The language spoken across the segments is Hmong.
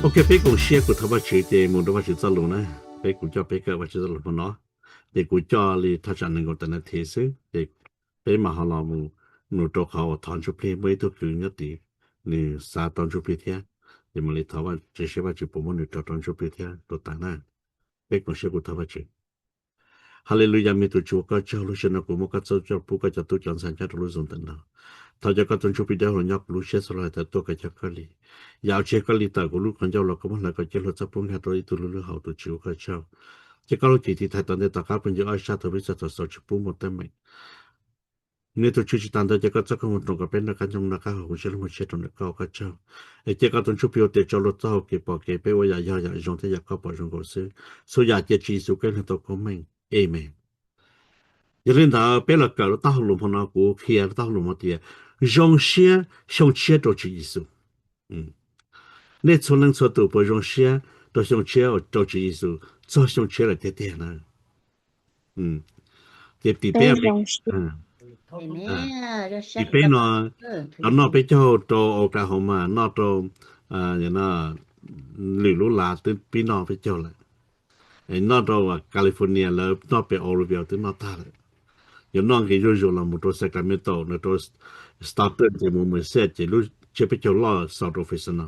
Ok, peb koom siab kuv thov Vajtswv ces mus rau Vajtswv txoj lus na. Peb kuv coj peb kawm Vajtswv txoj lus hmo no, ces kuv coj li thaj tsam nees nkaum tawm nas this xwb ces peb mam ho los mus, mus rau qhov uas thov ntsuj plig, muaj ib tug kwv nyob tid, nws xav tau ntsuj plig thiab, ces mam li thov Vajtswv seb Vajtswv puas muab nws rau rau ntsuj plig thiab rau tas na. Peb koom siab kuv thov Vajtswv. Haleluyas, me tus Tswv, ua koj tsaug, lub sij hawm no kuv muab koj txoj coj pub koj cov tub cov ntxhais nyob rau lub Zoom ntawm no. Thov cov koj tus ntsuj plig dawb huv nyob kuv lub siab txhua lub hais tawm tuaj kom cog koj li. Yam uas tsis yog koj li tawm kuv lub qhov ncauj los kuv muab hlawv kom ciaj luag txoj pub nkag rau ib tug lub lub hauv, tus Tswv ua koj tsaug. Ces koj lub cim tiv thaiv tom ntej tom qab phooj ywg ob sab thaum peb txog thaum xaus tsis pub muaj teeb meem. Me tus Tswv tsis tas ntawd ces koj txoj koob hmoov roos kom peb noj qab nyob noj qab haus huv siab lub hmoov tshiab rau ntawm koj ua koj tsaug. Es cia koj tus ntsuj plig ua tiav tso luag txoj hau kev pom kev peb ua yam yog yam zoo thiab yam koj pom zoo nkaus xwb. Txhua yam cia Tswv Yexus Khetos tau koob meej. Amees. Yog li ntawd peb los kawm lub taub hau lus hmo no, kuv qhia lub taub hau lus hmo tias zoo siab xyoo tshiab rau Tswv Yexus. Nej txhua leej txhua tus puas zoo siab rau xyoo tshiab rau Tswv Yexus txog xyoo tshiab lawm tiag tiag na? Ces tim peb, tim peb no, cov noj peb caug rau Oklahoma, noj rau lwm lub lav twb pib noj peb caug lawm. Noj rau California lawv noj pem Oroville twb noj tag lawm. Yuav noj nqis zuj zus los mus rau Sacramento, nws rau Stockton ces mus Merced ces lub tsiab peb caug loj xaus rau Fresno.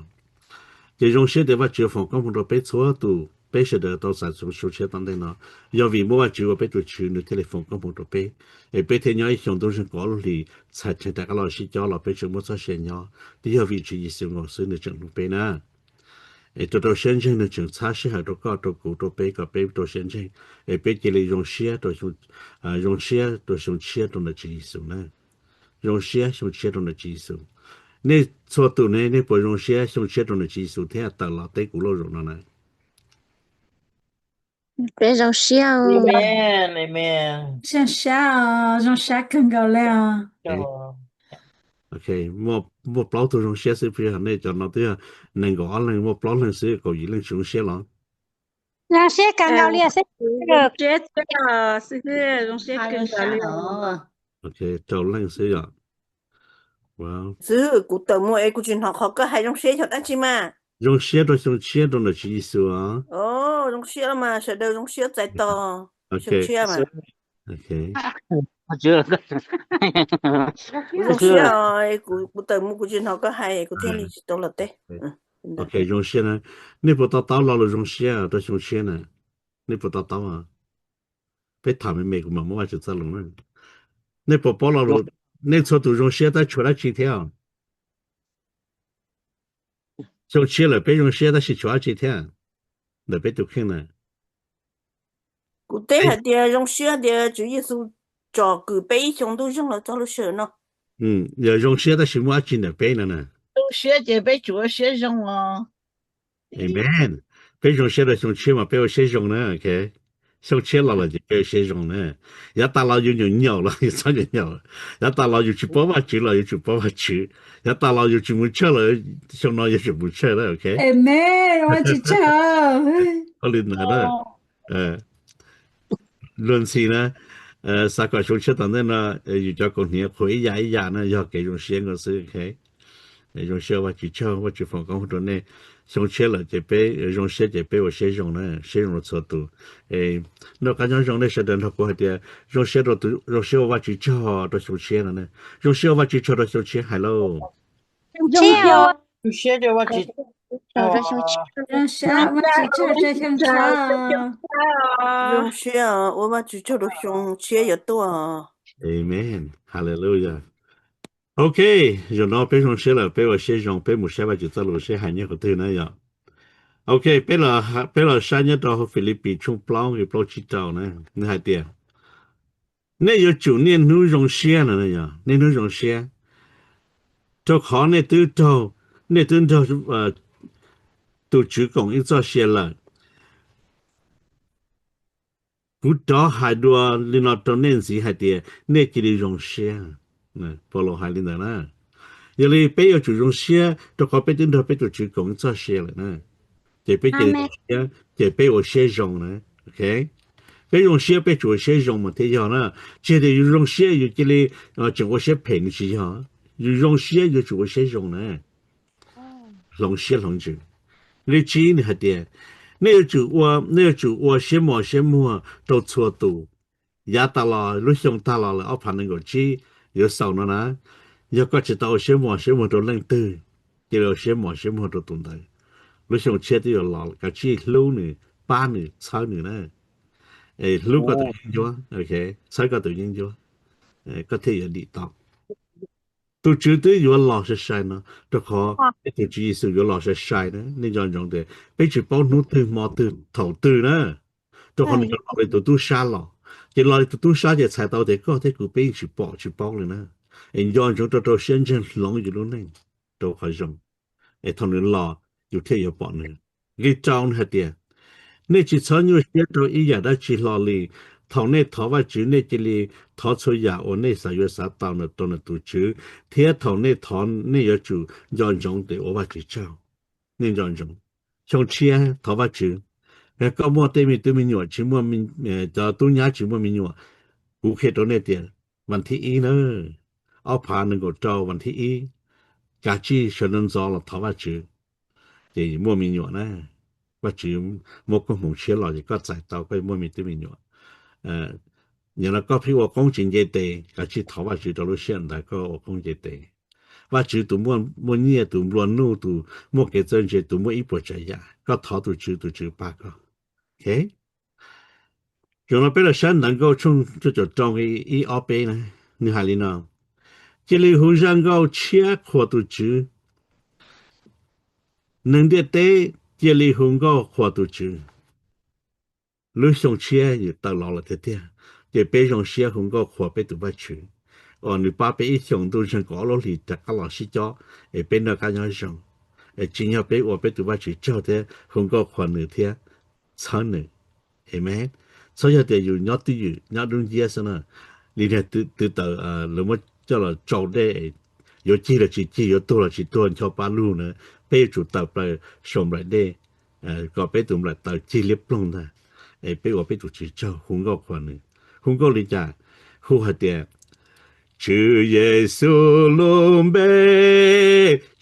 Ces zoo siab tias Vajtswv foom koob hmoov rau peb txhua tus, peb sawv daws tau xav xyoo tshiab tom ntej no, yog vim muaj Vajtswv ua peb tus Tswv nws thiaj li foom koob hmoov rau peb, es peb thiaj nyob ib xyoo ntuj zeeg kaum ob lub hlis txhais tseem rov qab los sib cog los peb tseem muaj txoj sia nyob, twb yog vim Tswv Yexus nkaus xwb nws tseem hlub peb na. Es rau rau siab ntseeg nws tseem txhab sij hawm rau koj rau kuv rau peb kom peb rau siab ntseeg, es peb cia li zoo siab rau, zoo siab rau xyoo tshiab rau ntawm Tswv Yexus na. Zoo siab xyoo tshiab rau ntawm Tswv Yexus. Nej txhua tus ne, nej puas zoo siab xyoo tshiab rau ntawm Tswv Yexus thiab tawm los teb kuv lauj zaum no na? Peb zoo siab. Zoo siab, zoo siab kawg nkaus li os. Ok, muaj plaub tug zoo siab xwb, peb nej cov no twb yog nees nkaum ob leeg, muaj plaub leeg xwb, kaum yim leej tsis zoo siab los? Zoo siab kawg nkaus li xwb. Zoo siab kawg nkaus li. Ok, rau leej xwb yom. Xwb, kuv tawm mus es kuv tsis hnov qhov koj hais zoo siab yog dab tsi mas. Zoo siab rau xyoo tshiab rau ntawm Tswv Yexus. Zoo siab mas sawv daws zoo siab txais tos xyoo tshiab mas. Kuv zoo siab, kuv tawm mus kuv tsis hnov koj hais kuv thiaj li tsis tau los teb. Ok, zoo siab na. Nej puas to taub lo lus zoo siab rau xyoo tshiab na? Nej puas to taub? Peb tham me me kuv mam muab Vajtswv txoj lus na. Nej puas paub lo lus, nej txhua tus zoo siab tab tshuav dab tsi thiab? Xyoo tshiab lawm peb zoo siab tab sis tshuav dab tsi thiab ntawm peb tus kheej na? Kuv teb hais tias zoo siab tias Tswv Yexus tsom kwm peb ib xyoo ntuj zeeg los txog lub sij hawm no. Yog zoo siab tab sis muaj dab tsi ntawm peb no na? Zoo siab ces peb tsum ua siab zoo os. Amen. Peb zoo siab rau xyoo tshiab mas peb ua siab zoo na. Xyoo tshiab los lawm ces peb ua siab zoo na. Yav tas los yus nyuam nyaum los yus txhob nyuam nyaum. Yav tas los yus tsis paub Vajtswv los yuav tsum paub Vajtswv. Yav tas los yus tsis mus church los xyoo no yuav tsum mus church na, ok? Amen, ua tsis tsawg. Ua li ntawd na. Luag ntxhi na, xav kom xyoo tshiab tom ntej no yus cov kaus hniav qhuav ib yam ib yam na, yog kev zoo siab nkaus xwb, ok? Zoo siab Vajtswv tsaug, Vajtswv foom koob hmoov rau nej. Xyoo tshiab lawm ces peb zoo siab ces peb ua siab zoo na, siab zoo rau txhua tus. Noj qab nyob zoo nej sawv daws nrog kuv hais tias zoo siab, zoo siab ua Vajtswv tsaug rau xyoo tshiab no na. Zoo siab ua Vajtswv tsaug rau xyoo tshiab hais lauj. Zoo siab ua Vajtswv tsaug rau xyoo tshiab yuav tuaj. Amen. Hallelujah. Ok, zaum no peb zoo siab lawm, peb ua siab zoo, peb mus saib Vajtswv txoj lus seb hais nyob qhov twg na yom. Ok, peb los saib nyob rau Filipis tshooj plaub nqe plaub tsib rau na, nws hais tias, nej yuav tsum niaj hnub zoo siab no, niaj hnub zoo siab, rau qhov nej twb raug, nej twb nrog tus Tswv koom ib txoj sia lawm. Kuv rov hais dua li no rau nej ntxiv hais tias nej cia li zoo siab. Paulus hais li ntawd na. Yog li peb yuav tsum zoo siab rau qhov peb twb nrog peb tus Tswv koom ib txoj sia lawm na. Ces peb cia li zoo siab, ces peb ua siab zoo na. Ok, peb zoo siab peb tsum ua siab zoo mas thiaj yog na. Tsis tias yus zoo siab yus cia li tseem ua siab phem nws tsis yog. Yus zoo siab yuav tsum ua siab zoo na. Hloov siab hloov ntsws. Nqe tsib nws hais tias, nej yuav tsum ua, nej yuav tsum ua siab mos siab muag rau txhua tus. Yav tas los, lub xyoo tag los lawm ob phav nees nkaum tsib yuav xaus no na, yog koj tsis tau ua siab mos siab muag rau leej twg, cia li ua siab mos siab muag rau tus ntawd. Lub xyoo tshiab twb yuav los, kav tsij hlub nws, pab nws, txhawb nws na. Es hlub koj tus yeeb ncuab, txhawb koj tus yeeb ncuab, koj thiaj yuav dim tau. Tus Tswv twb yuav los sai sai no, rau qhov peb tus Tswv Yexus yuav los sai sai na, nej nco ntsoov tias peb tsis paub hnub twg hmo twg thaum twg na, rau qhov nws yuav los li tus tub sab los. Ces los li tus tub sab ces txhais tau tias koj thiab kuv peb yeej tsis pom tsis paub li na. Es nco ntsoov rau rau siab ntseeg hloov yus lub neej rau qhov zoo, es thaum nws los yus thiaj yuav pom nws. Nqe rau nws hais tias, nej tsis txhob nyuaj siab rau ib yam dab tsi hlo li. Thaum nej thov Vajtswv nej cia li thov txhua yam uas nej xav yuav xav tau rau nws tus Tswv, thiab thaum nej thov nej yuav tsum nco ntsoov tias ua Vajtswv tsaug. Nej nco ntsoov, xyoo tshiab thov Vajtswv, yog koj muaj tej me tub me nyuam tsis muaj, cov tub nyab tsis muaj me nyuam, kuv qhia rau nej tias vas thib ib na, ob phav nees nkaum rau vas thib ib, kav tsij sawv ntxov ntxov los thov Vajtswv, ces muaj me nyuam na. Vajtswv muab koob hmoov tshiab los ces koj txais tau koj muaj me tub me nyuam. Yog no koj pheej ua qoob tsis nce tes, kav tsij thov Vajtswv rau lub sij hawm ntawd koj ua qoob nce tes. Vajtswv tus muaj nyiaj, tus nplua nuj, tus muaj kev txawj ntse, tus muaj ib puas tsav yam, koj thov tus Tswv, tus Tswv pab koj. Zaum no peb los saib Ntawv Nkauj tshooj cuaj caum rau nqe ib ob peb na, nws hais li no: Cia li hu zaj nkauj tshiab qhuas tus Tswv. Neeg ntiaj teb cia li hu nkauj qhuas tus Tswv. Lub xyoo tshiab yus tawm los lawm tiag tiag, ces peb zoo siab hu nkauj qhuas peb tus Vajtswv uas nws pab peb ib xyoos ntuj zeeg kaum ob lub hlis rov qab los sib cob, es peb noj qab nyob zoo, es tsim nyog peb ua peb tus Vajtswv tsaug thiab hu nkauj qhuas nws thiab txhawb nws. Amen. Txhob yog tias yus nyob twj ywm nyob dub nciab xwb na, li niag tw tawm lawv muab coj los tsau dej, yuav cig los tsis cig, yuav tuag los tsis tuag, ncho pa lug na, peb yuav tsum tawm plaws saum nplaim dej kom peb tus nplaim taws cig liab ploog ntag, es peb ua peb tus Tswv tsaug hu nkauj qhuas nws. Hu nkauj li cas? Hu hais tias, Tswv Yexus lub npe,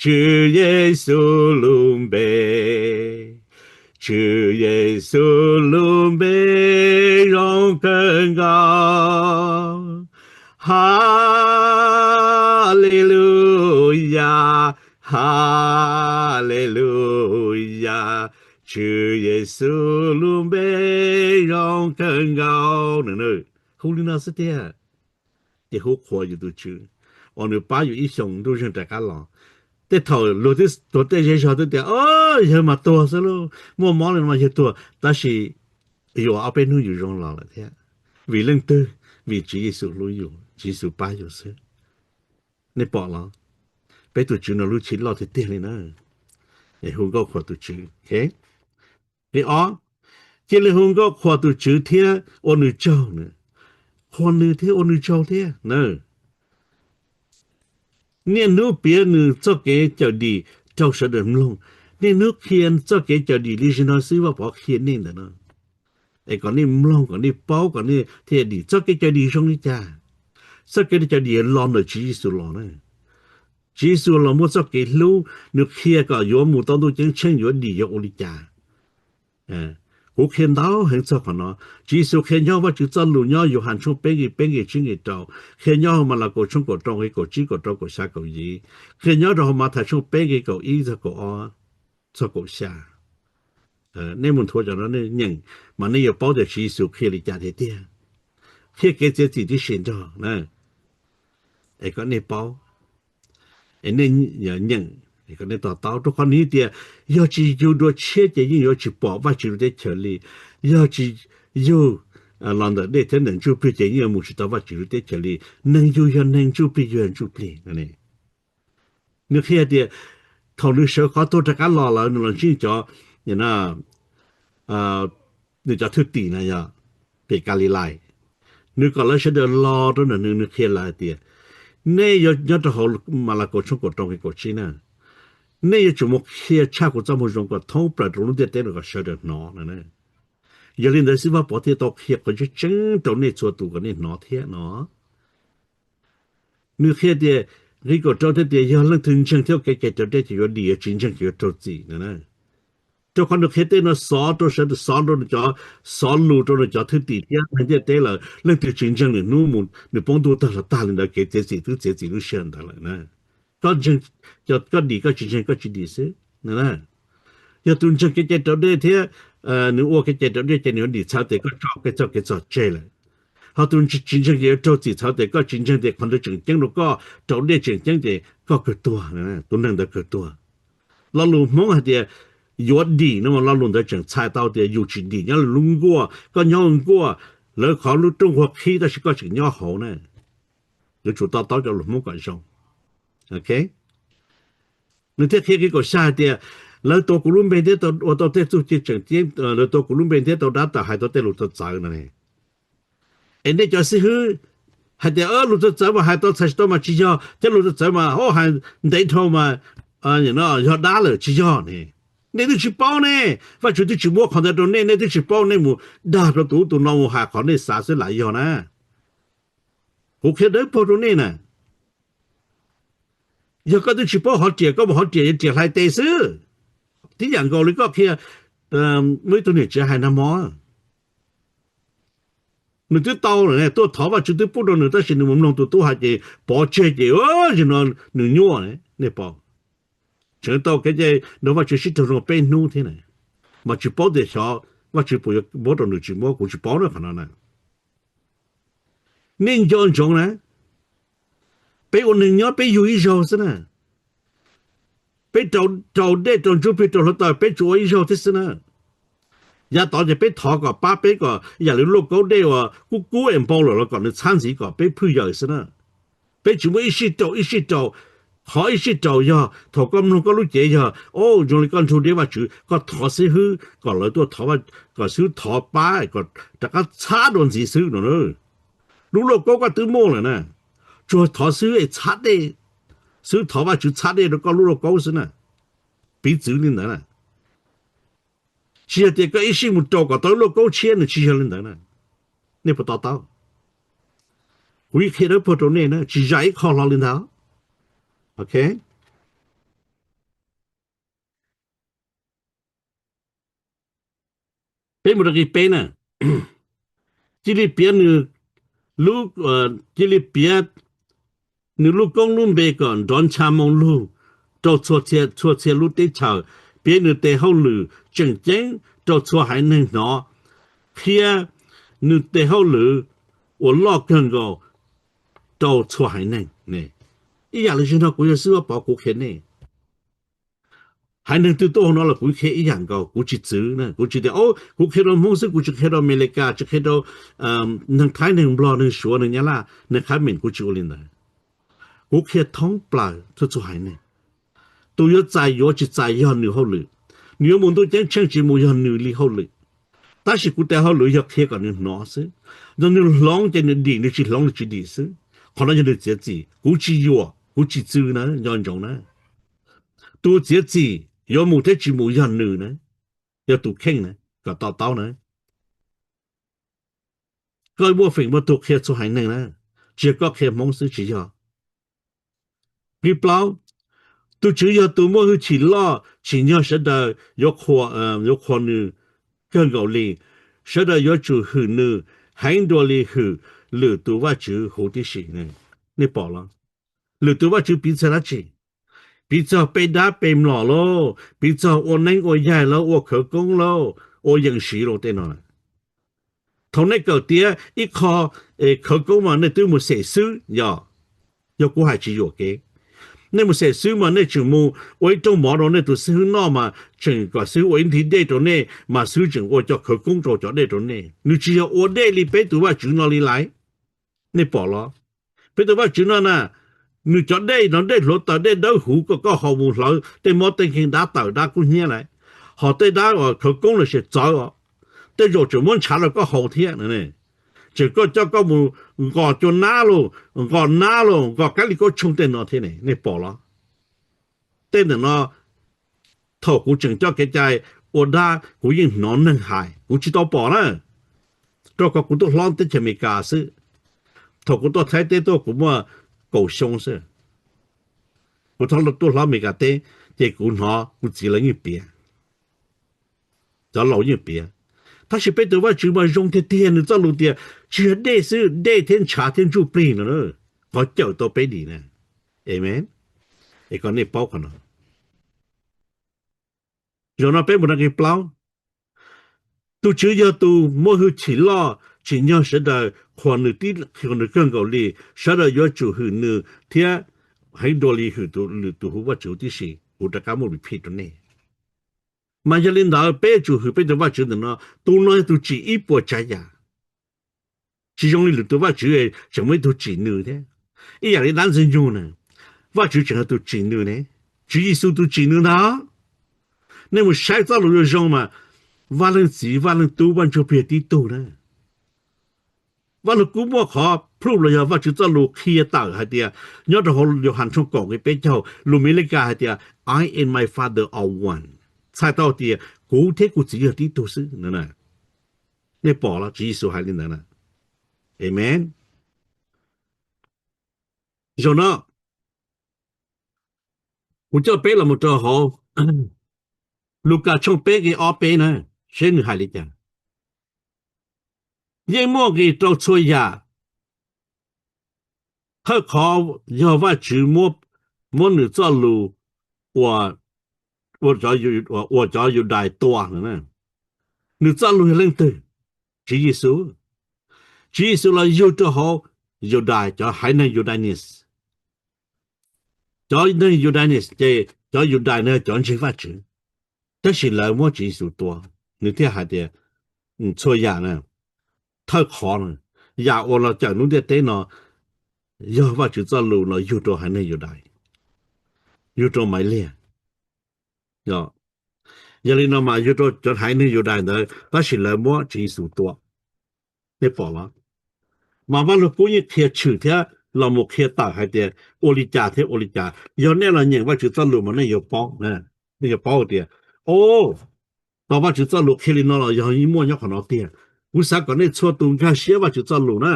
Tswv Yexus lub npe, Tswv Yexus lub npe zoo kawg nkaus. Haleluyas, haleluyas, Tswv Yexus lub npe zoo kawg nkaus. Nws hu li no xwb tiag. Ces hu qhuas yus tus Tswv uas nws pab yus ib xyoos ntuj zeeg rov qab los. Tej thaum luag twb tuag tej zej zog twb tias, o, yawg mas tuag xwb lauj, muaj mob li no mas yawg tuag, tab sis yuav ob peb hnub yus zoo los lawm thiab. Vim leej twg? Vim Tswv Yexus hlub yus, Tswv Yexus pab yus xwb. Nej pom los? Peb tus Tswv no lub tshib loj tiag tiag li na. Hu nkauj qhuas tus Tswv. Nqe ob, cia li hu nkauj qhuas tus Tswv thiab ua nws tsaug. Qhuas nws thiab ua nws tsaug thiab na. Niaj hnub piav nws txoj kev cawm dim rau sawv daws mloog. Niaj hnub qhia txoj kev cawm dim li Vaj Pov qhia nej ntawm no, es kom nej mloog, kom nej paub, kom nej thiaj dim. Txoj kev cawm dim zoo li cas? Txoj kev cawm dim los ntawm Tswv Yexus los na. Tswv Yexus los muaj txoj kev hlub, nws qhia kom yuav mus tau ntuj ceeb tsheej yuav dim yuav ua li cas. Kuv qhia ntau heev txog qhov no. Tswv Yexus qhia nyob Vajtswv txoj lus nyob Yauhas tshooj peb nqe peb nqe tsib nqe rau, qhia nyob hauv Malakaus tshooj kaum rau nqe kaum tsib kaum rau kaum xya kaum yim, qhia nyob rau hauv Mathais tshooj peb nqe kaum ib txog kaum ob txog kaum xya. Nej mus nthuav cov no nej nyeem, mas nej yuav paub tias Tswv Yexus qhia li cas tiag tiag. Qhia kev txiav txim tib si nrog na, es kom nej paub, es nej nyeem, es kom nej to taub, rau qhov nws tias yog tsis yug dua tshiab ces yeej yuav tsis pom Vajtswv lub teb chaws li. Yog tsis yug los ntawm dej thiab ntawm ntsuj plig ces yeej yuav mus tsis tau Vajtswv lub teb chaws li. Neeg yug yog neeg, ntsuj plig yog ntsuj plig. Nws qhia tias thaum nws sawv qhov tuag rov qab los lawm nws los ntsib cov, nws cov thwj tim na yog pem Kalilais, nws kom lawv sawv daws los rau ntawm nws, nws qhia lawv hais tias, nej yuav nyob rau hauv Malakaus tshooj kaum rau nqe kaum tsib na, nej yuav tsum mus qhia tshaj kuv txoj moo zoo kom thoob plaws rau lub ntiaj teb no kom sawv daws hnov no. Yog li ntawd xwb Vaj Pov thiaj tau qhia qhov tseeb tseeb rau nej txhua tus kom nej hnov thiab no. Nws qhia tias, nqe kaum rau thiaj tias yog leej twg ntseeg thiab ua kev cai raus dej ces yuav dim, yog tsis ntseeg ces yuav raug txim no na. Rau qhov nws qhia tej no xov rau sawv daws, xov rau nws cov, xov lus rau nws cov thwj tim thiab neeg ntiaj teb lawm, leej twg tsis ntseeg nws hnub mus nws poob ntuj tag los tag li ntawd, kev txiav txim twb txiav txim lub sij hawm ntawd lawm na. Koj ntseeg, koj dim koj tsis ntseeg koj tsis dim xwb. Yog tus ntseeg kev cai raus dej thiab nws ua kev cai raus dej ces nws yuav dim txhawv tes koj tso kev txog kev txog tseg lawm. Ho tus tsis ntseeg ces yuav raug txim txhawv tes koj tsis ntseeg tias qhov ntawd tseem ceeb rau koj, raus dej tseem ceeb ces koj kawg tuag, tus neeg ntawd kawg tuag. Lo lus Hmoob hais tias yuav dim no mas lo lus ntawd tseem txhais tau tias yus tsis dim nyob lub nkuaj, koj nyob nkuaj, lawv qhov lub rooj nkuaj qhib tab sis koj tseem nyob hauv na. Yuav tsum to taub cov lus Hmoob kom zoo. Ok, nws thiaj qhia kev kaum xya hais tias lawv tuav kuv lub npe thiab ua tau tej txuj ci tseem ceeb, lawv tuav kuv lub npe thiab tau dab tawm hais tau tej lus txawv txawv no ne. Es nej cov xib hwb hais tias lus txawv txawv mas hais tau txhais tsis tau mas tsis yog, thiab lus txawv txawv mas hais ntev dhau mas yog dab lawm tsis yog ne. Nej twb tsis paub ne, Vajtswv twb tsis muab qhov ntawd rau nej, nej twb tsis paub, nej mus dag rau tus ub tus no mus hais qhov nej xav xwb lam yog na. Kuv qhia dawb paug rau nej na. Yog koj twb tsis paub hov riam, koj mus hov riam yuav riam hlais tes xwb. Tib yam nkaus li koj qhia muaj ib tug niam tsev hais nag hmo, nws twb tau lawm, tuaj thov Vajtswv twb pub rau nws tab sis nws mus mloog tus tub hais ces pov tseg ces zaum no nws nyuaj, nej pom. Tseem tau kev cai nrog Vajtswv sib raug zoo peb hnub thiab na, mas tsis paub tias xyov Vajtswv puas yuav muab rau nws tsis muab, kuv tsis paub na qhov no na. Nej nco ntsoov na, peb ua neeg nyob peb yug ib zaug xwb na. Peb raus dej raus ntsuj plig raus hluav taws peb tsuas ua ib zaug thiab xwb na. Yav tod ces peb thov kom pab peb kom yam li luaj kaub dej uas kub kub es npau lawm los kom nws txhab ntxiv kom peb phwj yawm xwb na. Peb tsis muaj ib sij raus ib sij raus. Qhov ib sij raus yog thaum koj mloog koj lub cev yog, o, zoo li koj nrug deb Vajtswv, koj thov xib hwb kom lawv tuaj thov, kom xib hwb thov pab kom rov qab txhab dua ntxiv xwb no. Lub luaj kaub koj twb muaj lawm na, tsuas thov xib hwb es txhab dej, xib hwb thov Vajtswv txhab dej rau koj lub luaj kaub xwb na. Piv txwv li ntawd na. Tsis yog tias koj ib sij mus raus kom tau lub luaj kaub tshiab, nws tsis yog li ntawd na. Nej puas to taub? Kuv yeej qhia dawb paug rau nej na, tsis zam ib qho hlo li ntawd. Ok, peb mus rau nqe peb na. Cia li piav nws lub, cia li piav nws lub koob lub npe kom nrov ncha moo lug rau txhua txhia lub teb chaws, piav nws tes hauj lwm tseem ceeb rau txhua haiv neeg hnov, qhia nws tes hauj lwm uas loj kawg nkaus rau txhua haiv neeg. Ib yam li zaum no kuv yog xib hwb Pov kuv qhia nej, haiv neeg twg tuaj hauv no los kuv qhia ib yam nkaus, kuv tsis txwv na, kuv tsis tias, o, kuv qhia rau Hmoob xwb, kuv tsis qhia rau Amelikas, tsis qhia rau neeg Thaib, neeg Nplog, neeg Suav, neeg Nyab Laj, neeg Qhab Meem, kuv tsis ua li ntawd. Kuv qhia thoob plaws txhua txhua haiv neeg. Tus yuav txais yuav tsis txais yog nws hauj lwm, nws yuav mus ntuj ceeb tsheej tsis mus yog nws li hauj lwm. Tab sis kuv tes hauj lwm yog qhia kom nws hnov xwb. Yog nws hloov ces nws dim, nws tsis hloov nws tsis dim xwb. Qhov no yog nws txiav txim, kuv tsis yuam, kuv tsis txwv na, nco ntsoov na. Tus txiav txim yuav mus thiab tsis mus yog nws na, yog tus kheej na, kom to taub na. Koj muaj feem muaj tus qhia txhua haiv neeg na, tsis yog koj qhia Hmoob xwb tsis yog. Nqe plaub, tus Tswv yog tus muaj hwj chim loj tsim nyog sawv daws yuav qhuas nws kawg nkaus li. Sawv daws yuav tsum hwm nws heev dua li hwm lwm tus vaj tswv huv tib si. Nej pom los? Lwm tus vaj tswv piv txog dab tsi? Piv txog pe dab pe mlom lauj, piv txog ua neeb ua yaig lauj, ua khawv koob lauj, ua yees siv lauj, tej no. Thaum nej kawm tiav ib qho khawv koob mas nej twb mus xem xwb yog, yog kuv hais tsis yuam kev. Nej mus xem xwb mas nej tseem mus ua ib rooj mov rau nej tus xib hwb noj mas tseem kom xib hwb ua ib nthib dej rau nej mas xib hwb tseem ua cov khawv koob rau cov dej rau nej. Nws tsis yog ua dej li peb tus vaj tswv no li laiv. Nej pom los? Peb tus vaj tswv no na, nws cov dej no dej hluav taws dej dawb huv kom koj haus mus hlawv tej mob tej nkeeg dab tawm dab kub hnyiab lawm. Ho tej dab khawv koob los sis txawv os, tej zaum tseem muab ntshav rau koj haus thiab. Tseem koj coj koj mus nqos cua nab lauj, nqos nab lauj, nqos kab li kaub tshooj tej no thiab ne, nej pom los? Tej ntawm no thaum kuv tseem coj kev cai ua dab kuv yeej hnov neeg hais, kuv tsis tau pom na, rau qhov kuv tuaj hlob teb chaws Amelikas xwb. Thaum kuv tuaj Thaib teb tuaj kuv muaj kaum xyoo xwb, kuv tuaj hlob Amelikas teb, ces kuv hnov kuv txiv lawv yeej piav. Cov laus yeej piav. Tab sis peb tus Vajtswv mas zoo tiag tiag, nws txoj lus tias tsis yog dej xwb, dej thiab ntshav thiab ntsuj plig no qhov cawm tau peb dim na. Amen. Es kom nej paub qhov no. Zaum no peb mus rau nqe plaub. Tus Tswv yog tus muaj hwj chim loj tsim nyog sawv daws, qhuas nws tib qhuas nws kawg nkaus li. Sawv daws yuav tsum hwm nws thiab heev dua li hwm tus, lwm tus hu Vajtswv huv tib si. Kuv rov qab muab repeat rau nej. Mas yog li ntawd peb yuav tsum hwm peb tus Vajtswv ntawm no. Tus no yog tus tsim ib puas tsav yam. Tsis zoo li lwm tus vaj tswv tseem muaj ib tug tsim nws thiab. Ib yam li dab ntxwg nyoog na, Vajtswv tseem yog tus tsim nws ne. Tswv Yexus tus tsim nws ntag. Nej mus saib txoj lus zoo zoo mas Vaj Leej Txiv, Vaj Leej Tub, Vaj Ntsuj Plig tib tug na. Vaj Lug Kub muaj qhov proof los yog Vajtswv txoj lus qhia tawm hais tias, nyob rau hauv Yauhas tshooj kaum nqe peb caug, lus Mis Lis Kas hais tias, I and my Father are one. Txhais tau tias kuv thiab kuv Txiv yog tib tug xwb. Nej pom los Tswv Yexus hais li ntawd na. Amen. Zaum no kuv coj peb los mus rau hauv Lukas tshooj peb nqe ob peb na, seb nws hais li cas. Yeej muaj nqis rau txhua yam, thawj qhov yog Vajtswv muab nws txoj lus ua, ua cov Yudais tua. Nws txoj lus yog leej twg? Tswv Yexus. Tswv Yexus los yug rau hauv Yudais, cov haiv neeg Yudais. Cov neeg Yudais ces cov Yudais no cov ntseeg Vajtswv, tab sis lawv muab Tswv Yexus tua. Nws thiaj hais tias txhua yam na, thawj qhov na, yam uas los cawm lub ntiaj teb no yog Vajtswv txoj lus los yug rau haiv neeg Yudais, yug rau Maiv Liag. Yog li no mas yug rau cov haiv neeg Yudais ntawd, tab sis lawv muab Tswv Yexus tua. Nej pom los? Mas Vaj Lug Kub yeej qhia tshwm thiab los mus qhia tawm hais tias ua li cas thiab ua li cas. Yog nej los nyeem Vajtswv txoj lus mas nej yuav paub, nej yuav paub tias, o, tau Vajtswv txoj lus qhia li no los yog yeej muaj nyob qhov no tiag. Kuv xav kom nej txhua tus nkag siab Vajtswv txoj lus na,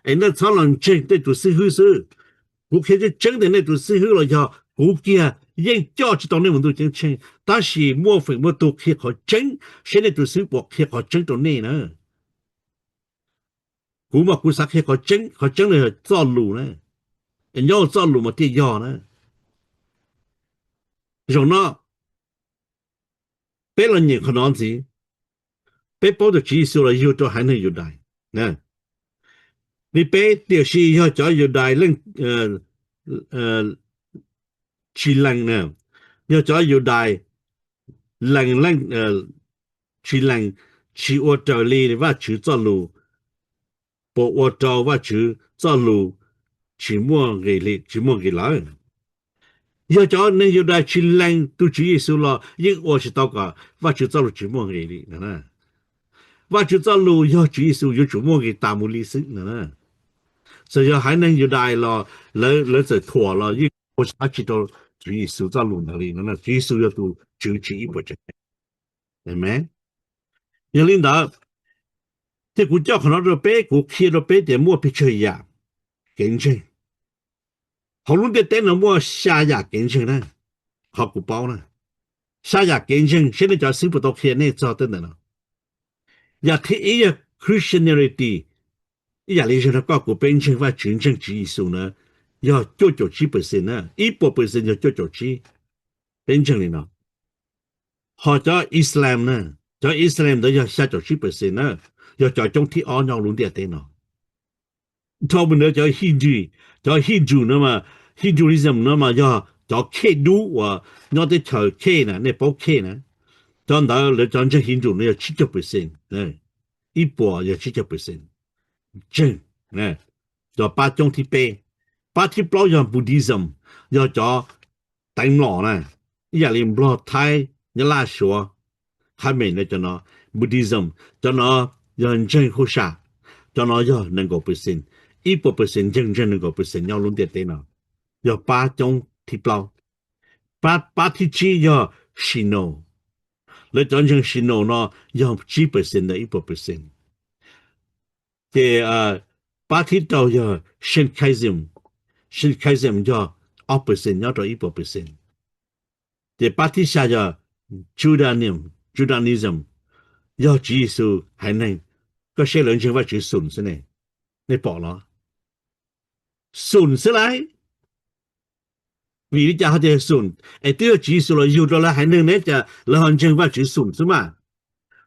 es nej txhob los ntseeg tej tus xib hwb xwb. Kuv qhia tseeb tseeb tias nej tus xib hwb los yog kuv kiag yeej coj tsis tau nej mus ntuj ceeb tsheej, tab sis muaj feem muaj tus qhia qhov tseeb, seb nej tus xib hwb puas qhia qhov tseeb rau nej na. Kuv mas kuv xav qhia qhov tseeb, qhov tseeb no yog txoj lus na. Es nyob hauv txoj lus mas thiaj yog na. Zaum no peb los nyeem qhov no ntxiv, peb paub tias Tswv Yexus los yug rau haiv neeg Yudais. Li peb, tiam sis yog cov Yudais leej tsis lees, yog cov Yudais lees, tsis lees, tsis ua raws li Vajtswv txoj lus, puas ua rau Vajtswv txoj lus tsis muaj nqis li, tsis muaj nqis lawm? Yog cov neeg Yudais tsis lees tus Tswv Yexus los yeej ua tsis tau kom Vajtswv txoj lus tsis muaj nqis li. Vajtswv txoj lus yog Tswv Yexus yuav tsum muaj nqis tas mus li xwb. Txawm yog haiv neeg Yudais los lawv txawm thuam los yeej ua tsis dab tsi rau Tswv Yexus txoj lus ntawd li. Tswv Yexus yog tus Tswv tsim ib puas tsav yam. Amen. Yog li ntawd, thiab kuv coj qhov no rau peb, kuv qhia rau peb tias muaj pes tsawg yam kev ntseeg. Hauv lub ntiaj teb no muaj xya yam kev ntseeg na, qhov kuv paub na. Xya yam kev ntseeg, seb nej cov xib hwb puas tau qhia nej txog tej ntawm no. Yam thib ib yog Christianity, ib yam li zag no koj kuv peb ntseeg Vajtswv, ntseeg Tswv Yexus na, yog cuaj caum tsib percent na, ib puas percent yog cuaj caum tsib, peb ntseeg li no. Ho cov Islam na, cov Islam ntawd yog xya caum tsib percent na, yog cov coob thib ob nyob lub ntiaj teb no. Dhau mus ntawd cov Hindu, cov Hindu no mas, Hinduism no mas yog cov khej dub uas nyob teb chaws khej na, nej paub khej na. Cov ntawd lawv cov ntseeg Hindu no yog tsib caug percent, ib puas yog tsib caug percent. Ntseeg, cov pab coob thib peb. Pab thib plaub yog Buddhism, yog cov teev mlom na, ib yam li Nplog, Thaib, Nyab Laj, Suav, Khmer no cov no, Buddhism, cov no yog ntseeg huj sam, cov no yog nees nkaum percent, ib puas percent ntseeg, ntseeg nees nkaum percent nyob lub ntiaj teb no, yog pab coob thib plaub. Pab, pab thib tsib yog Shinto, lawv cov ntseeg Shinto no yog tsib percent ntawm ib puas percent. Ces pab thib rau yog Shintoism, Shintoism yog ob percent nyob rau ib puas percent. Ces pab thib xya yog Judaism, Judaism, Yog Tswv Yexus haiv neeg, koj saib lawv ntseeg Vajtswv xoom xwb ne. Nej pom los? Xoom xwb lauj. Vim li cas ho tias xoom? Es twb yog Tswv Yexus los yug rau lawv haiv neeg ne, cas lawv ho ntseeg Vajtswv xoom xwb mas,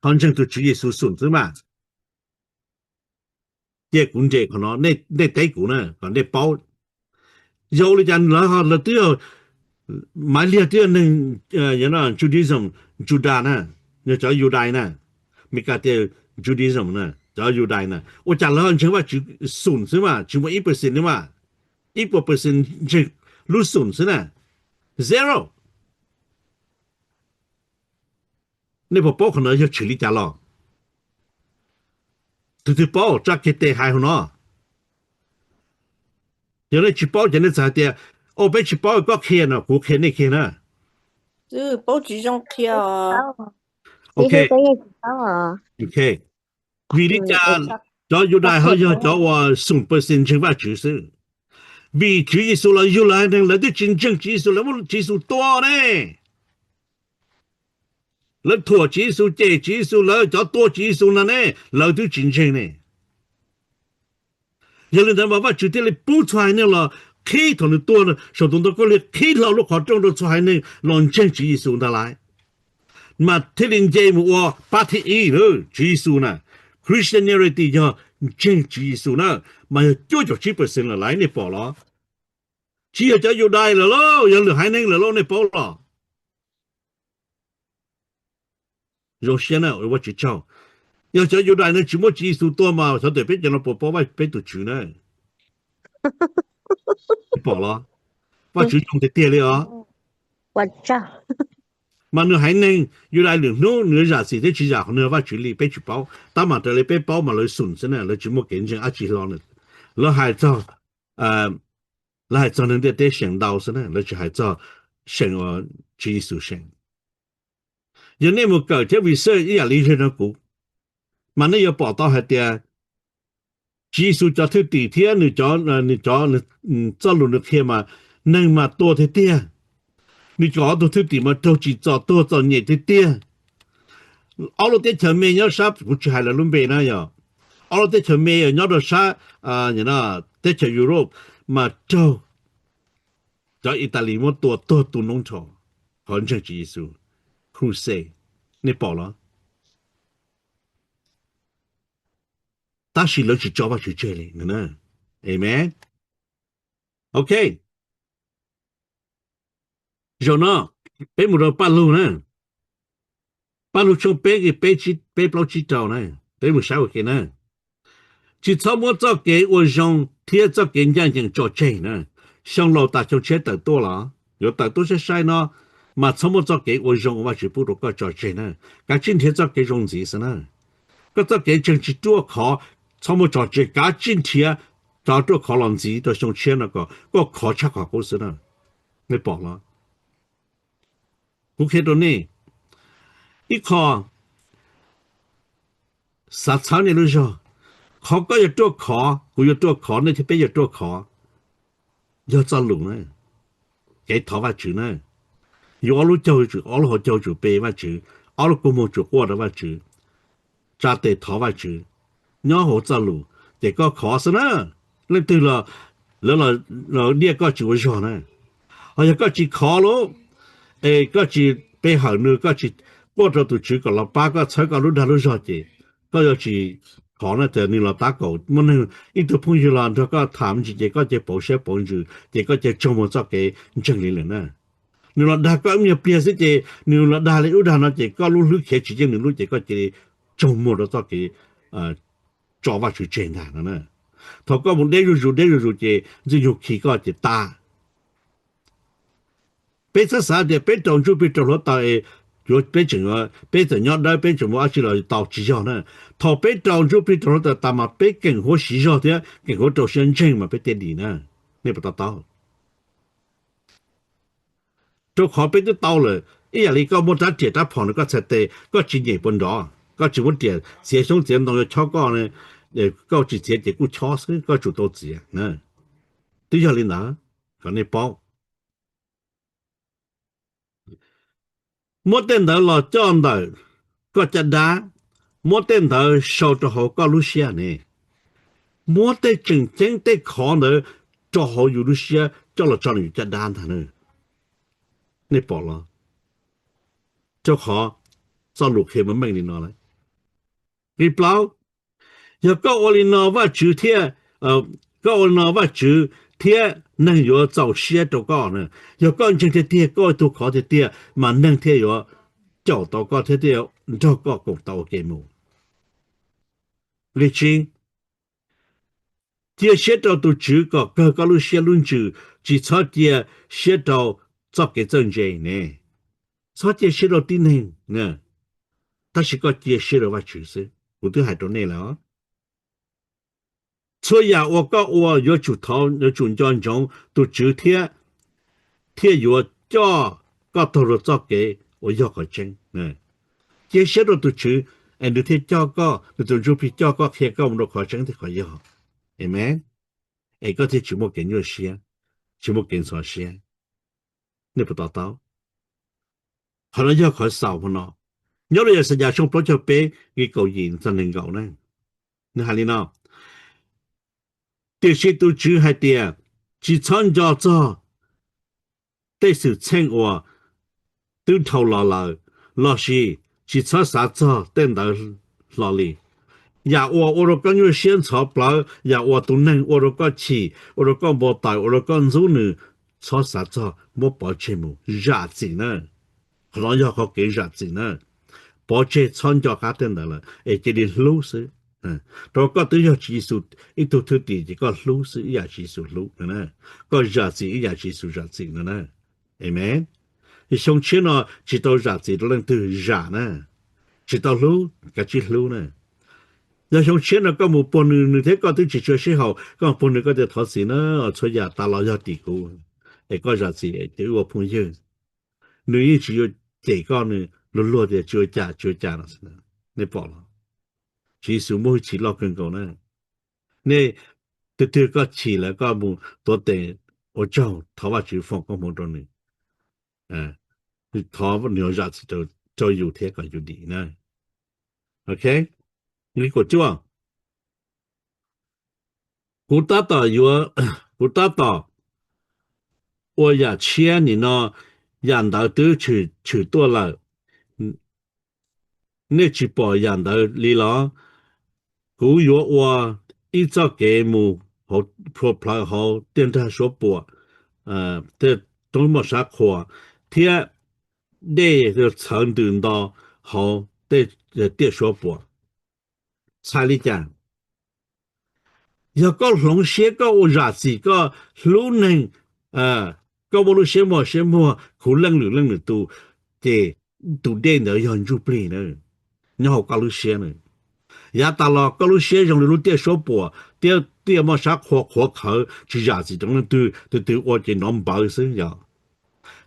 ho ntseeg tus Tswv Yexus xoom xwb mas. Cia kuv nres qhov no, nej teb kuv na kom nej paub. Yog ua li cas lawv, lawv twb yog, Maiv Liag twb yog neeg Judaism, Judas na, yog cov Yudais na, Meskas tias Judaism na, cov Yudais na, ua cas lawv ho ntseeg Vajtswv xoom xwb mas, tsis muaj ib percent li mas, ib puas percent ntseeg lub xoom xwb na, zero. Nej puas paub qhov no yog tshwm li cas los? Tus twg paub tsa kiag tes hais hauv no. Yog nej tsis paub ces nej txawm hais tias, o, peb tsis paub, koj qhia no, kuv qhia nej kiag na. Paub tsis zoo qhia. Ok. Ok. Vim li cas cov Yudais ho yog cov uas xoom percent ntseeg Vajtswv xwb? Vim Tswv Yexus los yug lawv haiv neeg, lawv twb tsis ntseeg Tswv Yexus, lawv muab Tswv Yexus tua ne. Lawv thuam Tswv Yexus, cem Tswv Yexus, lawv cov tua Tswv Yexus no ne, lawv twb tsis ntseeg ne. Yog li ntawd mas Vajtswv thiaj li pub txhua haiv neeg los qhib thaum nws tuag saum tus ntoo khaub lig, qhib hlo lub qhov rooj rau txhua haiv neeg los ntseeg Tswv Yexus ntag lauj. Mas thiaj li nce mus ua pab thib ib na, Tswv Yexus na. Christianity yog ntseeg Tswv Yexus na, mas yog cuaj caum tsib percent lawm lauj, nej pom los? Tsis yog cov Yudais lawm lauj, yog lwm haiv neeg lawm lauj, nej paub los? Zoo siab na, ua Vajtswv tsaug. Yog cov Yudais no tsis muab Tswv Yexus tua mas xyov ntawm peb cov no puas paub Vaj, peb tus Tswv na. Pom los? Vajtswv zoo tiag tiag li os. Mas nws haiv neeg Yudais lwm hnub nws zam txim thiab tsis zam qhov nws yog Vajtswv li peb tsis paub, tab mas raws li peb paub mas lawv xoom xwb na, lawv tsis muaj kev ntseeg dab tsi hlo na. Lawv hais txog, lawv hais txog neeg ntiaj teb seem ntau xwb na, lawv tsis hais txog seem uas Tswv Yexus seem. Yog nej mus kawm thiab research ib yam li yog no kuv, mas nej yuav pom tau hais tias Tswv Yexus cov thwj tim thiab nws cov, nws cov, txoj lus nws qhia mas neeg mas tua tiag tiag. Nws cov ob tug thwj tim mas raug tsim txom tuag txom nyem tiag tiag. Ob lub teb chaws me nyob sab, kuv tsis hais lawv lub npe na, yog ob lub teb chaws me nyob rau sab teb chaws Europe mas raug cov Italis muab tua tuag tu noob nrho qhov ntseeg Tswv Yexus. Crusade, nej pom los? Tab sis lawv tsis tso Vajtswv tseg li. Amen. Ok. Zaum no peb mus rau Paj Lug na. Paj Lug tshooj peb, peb plaub tsib rau na. Peb mus saib ua ke na. Tsis txhob muab txoj kev ua zoo thiab txoj kev ncaj ncees tso tseg na. Xyoo laus tas xyoo tshiab tawm tuaj los yuav tawm tuaj saib saib no, mas txhob muab txoj kev ua zoo uas Vajtswv pub rau koj tso tseg na. Kav tsij nrhiav txoj kev zoo ntxiv xwb na. Koj txoj kev ntseeg tsis ruaj khov, txhob muab tso tseg, kav tsij nrhiav rov ruaj khov los ntxiv rau xyoo tshiab no kom koj khov tshaj qhov qub xwb na. Nej pom los? Kuv qhia rau nej ib qho, xav txhawb nej lub zog. Qhov koj yuav ruaj khov, kuv yuav ruaj khov, nej thiab peb yuav ruaj khov, yog txoj lus na, kev thov Vajtswv na. Yus ob lub caug, ob lub hauv caug tsum pe Vajtswv, ob lub kua muag tsum quaj rau Vajtswv, tsa tes thov Vajtswv nyob hauv txoj lus, ces koj khov xwb na. Leej twg los lawv los diaj koj tsis ua zog na. Ho yog koj tsis khov lauj, es koj tsis pe hawm nws, koj tsis quaj rau tus Tswv kom los pab koj txhawb koj lub dag lub zog ces koj yuav tsis khov na. Ces nws los tab kaum, muaj neeg ib tug phooj ywg los nrog koj tham me ntsis ces koj cia pauv siab pauv ntsws ces koj cia tsaug mus txoj kev ntseeg li lawm na. Nws los dag koj ib nyuag pliag xwb ces nws los dag li lub dag no ces koj lub hlwb khiav tsis yeej nws lub ces koj cia li tsaug muag rau txoj kev tso Vajtswv tseg ntag no na. Thaum koj mus deb zuj zus deb zuj zus ces ntxwg nyoog khi koj ces tas. Peb txhob xav tias peb rau ntsuj plig rau hluav taws es yuav peb tseem, peb txawm nyob dawb peb tseem mus dab tsi los tau, tsis yog na. Thaum peb rau ntsuj plig rau hluav taws tas mas peb keem huab siv zog thiab keem huab rau siab ntseeg mas peb thiaj dim na. Nej puas to taub? Rau qhov peb twb tau lawm, ib yam li koj muaj rab riam rab phom no koj txhais tes koj tsis nyem puas nrov, koj tsis muab riam txiav xyoob txiav ntoo yuav chob koj, koj tsis txiav ces kuj chob xwb, koj tsum tau txiav. Twb yog li ntawd, kom nej paub. Muab tej ntawd los coj ntawm koj caj dab, muab tej ntawd sau rau hauv koj lub siab ne. Muab tej tseem ceeb tej khov ntawd rau hauv yus lub siab coj los tso nws yus caj dab ntag na. Nej pom los? Rau qhov txoj lus qhia meej meej li no lawm. Nqe plaub, yog koj ua li no Vajtswv thiab, koj ua li no Vajtswv thiab neeg yuav txaus siab rau koj na. Yog koj ntseeg tiag tiag, koj ua ib tug khov tiag tiag, mas neeg thiaj yuav caum tau koj thiab thiaj nrog koj koom tau ua ke mus. Nqe tsib, cia siab rau tus Tswv kom kawg koj lub siab lub ntsws, tsis txhob cia siab rau txoj kev txawj ntse ne. Txhob cia siab rau tib neeg, tab sis koj cia siab rau Vajtswv xwb. Kuv twb hais rau nej lawm os. Txhua yam uas koj ua yuav tsum thov, yuav tsum nco ntsoov tus Tswv thiab, thiaj yuav coj koj taug rau txoj kev uas yog qhov tseeb. Cia siab rau tus Tswv, es nws thiaj coj koj, nws tus Ntsuj Plig coj koj, qhia koj mus rau qhov tseeb thiab qhov yog. Amees. Es koj thiaj tsis muaj kev nyuaj siab, tsis muaj kev ntxhov siab. Nej puas to taub? Qhov no yog qhov xaus hmo no, nyob rau Yaxayas tshooj plaub caug peb nqe kaum yim txog nees nkaum na. Nws hais li no: Tiam sis tus Tswv hais tias, tsis txhob nco txog tej xwm txheej uas twb dhau los lawm, lossis tsis txhob xav txog tej ntawd hlo li. Yam uas ua rau koj nyuaj siab ntxhov plawv, yam uas tus neeg ua rau koj chim, ua rau koj npau taws, ua rau koj ntxub nws, txhob xav txog, muab pov tseg mus, zam txim na. Qhov no yog qhov kev zam txim na. Pov tseg, txhob nco qab tej ntawd lawm es cia li hlub xwb. Rau koj twb yog Tswv Yexus ib tug thwj tim ces koj hlub xwb ib yam Tswv Yexus hlub no na. Koj zam txim ib yam Tswv Yexus zam txim no na. Amees. Xyoo tshiab no tsis tau zam txim rau leej twg zam na. Tsis tau hlub, kav tsij hlub na. Yog xyoo tshiab no koj mus puag nws, nws thiab koj twb tsis tshua sib haum, koj mus puag nws koj tias thov txim na, txhua yam tas los yog tim kuv, es koj zam txim ces wb ua phooj ywg. Nws yeej tsis yuav cem koj, nws luag luag tias tsis ua cas, tsis ua cas no. Nej pom los? Tswv Yexus muaj hwj chim loj kawg nkaus na. Nej, twg twg koj chim lawm koj mus tuav tes ua tsaug thov Vajtswv foom koob hmoov rau nws. Thov nws zam txim rau yus thiab kom yus dim na. Ok, nqe kaum cuaj. Kuv tab tom yuav, kuv tab tom ua yam tshiab nim no, yam ntawd twb tshwm tuaj lawm. Nej tsis pom yam ntawd li los? Kuv yuav ua ib txoj kev mus plhuav plhawv hauv tiaj nrag suab puam, tej roob moj sab qhua, thiab dej txhawv ntws nto hauv tej tiaj suab puam. Txhais li cas? Yog koj hloov siab, koj ua zam txim, koj hlub neeg, koj muaj lub siab muag siab muag khuv leej lwm leej lwm tus, ces tus dej ntawd yog ntsuj plig na, nyob hauv koj lub siab na. Yav tas los koj lub siab zoo li lub tiaj suab puam, tiaj, tiaj moj sab qhua qhuav qhawv, tsis zam txim rau leej twg, tus twg ua ces nov npawv xwb yog.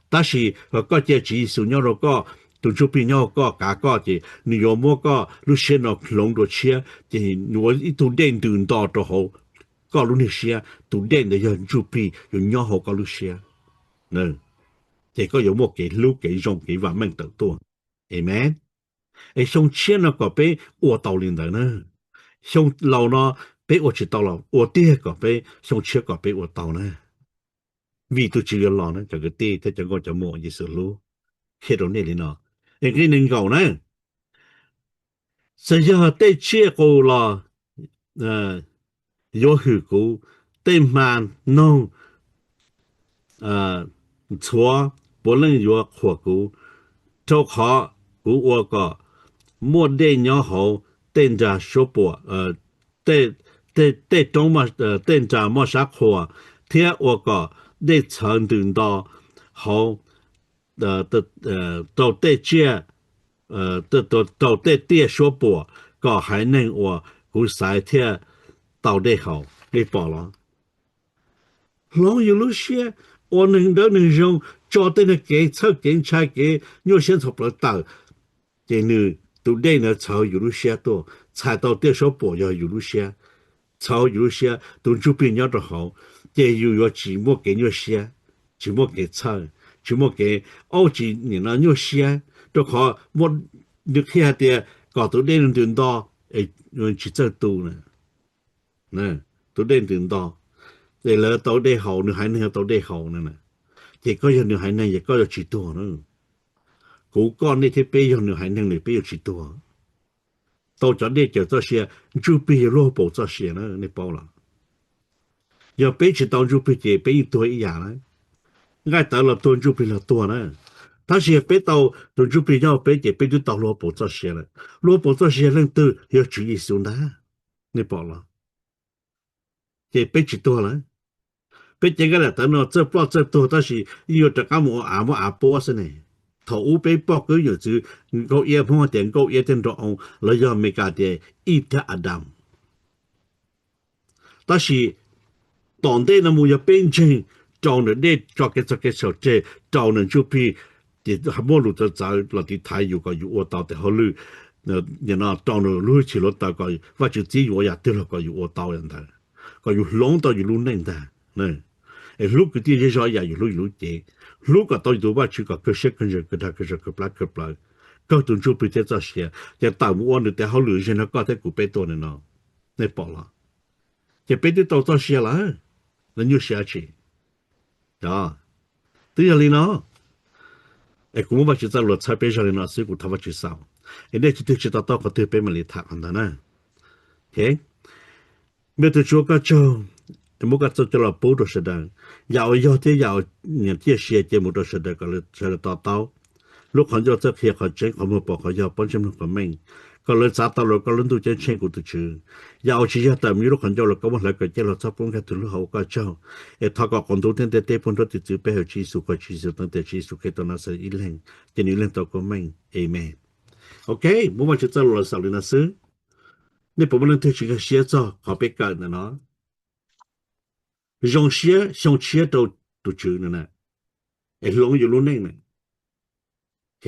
Tab sis koj cia Tswv Yexus nyob rau koj, tus Ntsuj Plig nyob hauv koj kav koj, ces nws yuav muab koj lub siab no hloov dua tshiab, ces nws ua ib tug dej ntws nto rau hauv koj lub niag siab. Tus dej ntawd yog Ntsuj Plig yuav nyob hauv koj lub siab, ces koj yuav muaj kev hlub, kev zoo, kev vam meej tawm tuaj. Amees. Es xyoo tshiab no kom peb ua tau li ntawd na. Xyoo laus no peb ua tsis tau los ua tiag kom peb xyoo tshiab kom peb ua tau na. Vim tus Tswv yuav los na cov kwv tij thiab cov nkauj cov muam, Yexus hlub qhia rau nej li no. Es nqe nees nkaum na, txawm yog tej tsiaj qus los yuav hwm kuv, tej hma noog ntxhuav puav leej yuav qhuas kuv, rau qhov kuv ua kom muaj dej nyob hauv tej nra suab puam, tej, tej roob, tej nra moj sab qhua, thiab ua kom dej txhawv ntws nto hauv, rau tej tsiaj, rau tej tiaj suab puam, kom haiv neeg uas kuv xaiv thiaj tau dej haus. Nej pom los? Hloov yus lub siab, ua neeg dawb neeg zoo, tso tej niag kev txhawj kev ntshai kev nyuaj siab ntxhov plawv tawm, ces nws, tus dej ntawd txhawv yus lub siab tuaj, txhais tau tiaj suab puam yog yus lub siab, txhawv yus lub siab, tus Ntsuj Plig nyob rau hauv, ces yus yuav tsis muaj kev nyuaj siab, tsis muaj kev txhawj, tsis muaj kev, aub, tsis nim no nyuaj siab, rau qhov nws qhia hais tias kom tus dej ntws nto es tsis txawj tu na. Tus dej ntws nto es lawv tau dej haus, nws haiv neeg tau dej haus na. Ces koj yog nws haiv neeg es koj yuav tsis tuag na. Kuv koj nej thiab peb yog nws haiv neeg li peb yuav tsis tuag. Tau cov dej cawm txoj sia, ntsuj plig yog lub hauv paus txoj sia na, nej paub los? Yog peb tsis tau ntsuj plig ces peb yeej tuag ib yam na. Nqaij tawv los tuag, ntsuj plig los tuag na. Tab sis yog peb tau tus ntsuj plig nyob hauv peb ces peb twb tau lub hauv paus txoj sia lawm. Lub hauv paus txoj sia leej twg? Yog Tswv Yexus ntag, nej pom los? Ces peb tsis tuag lawm. Peb cev nqaij daim tawv no txawj ploj txawj tuag tab sis yeej yuav rov qab mus ua av muab av puab xwb ne. Thaum ub peb poj koob yawm txwv Nkauj Iab, Hmoob hais tias Nkauj Iab thiab Nraug Oo, los yog Amelikas tias Ib thiab Adas. Tab sis tom ntej no mus yog peb ntseeg, rau nws dej tso kev txog kev saum tseg, rau nws ntsuj plig, ces muaj lus txawv txawv los tiv thaiv yus kom yus ua tau tes hauj lwm, rau nws lub hwj chim hluav taws kom Vajtswv txib yus ua yam twg los kom yus ua tau yam ntawd, kom yus hloov tau yus lub neej ntag. Es hlub kwv tij zej zog ib yam yus hlub yus lub cev, hlub kom tau yus tus Vajtswv kom kawg siab kawg ntsws kawg dag kawg zog kawg plab kawg plawv, kawg tus ntsuj plig thiab txoj sia, ces tawm mus ua nws tes hauj lwm zeeg nrog koj thiab kuv peb tuaj nim no, nej pom los? Ces peb twb tau txoj sia lawm, lawv nyuaj siab tsi? Twb yog li no, es kuv muab Vajtswv txoj lus txhawb peb zog li no xwb, kuv thov Vajtswv xaus. Es nej tus twg tsis to taub qhov twg peb mam li tham qhov ntawd na. Npawg tus Tswv ua koj tsaug, muab koj txoj coj los pub rau sawv daws. Yam uas yog thiab yam uas nyiam ciaj sia cia mus rau sawv daws kom sawv daws to taub. Lub qhov ncauj txawj qhia qhov tseeb, qhov muag pom qhov yog, pob ntseg mloog qhov meej, kom lawv txav tau los koj lub ntuj ceeb tsheej kuv tus Tswv. Yam uas tsis yog tawm mus lub qhov ncauj los koj muab hlawv kom ceg los txhob poob nkag tus lub hauv ua koj tsaug. Es thov kom quas ntuj thiab ntiaj teb puag nrog tus Tswv peb hawm Tswv Yexus, kom Tswv Yexus teev tes Tswv Yexus Khetos Naxales ib leeg, ces nws ib leeg tau koob meej. Amees. Ok, muab Vajtswv txoj lus los xaus li no xwb. Nej puas muaj leej twg tsis nkag siab txog qhov peb kawm ntawm no? Zoo siab xyoo tshiab rau tus Tswv no na, es hloov yus lub neej na. Ok.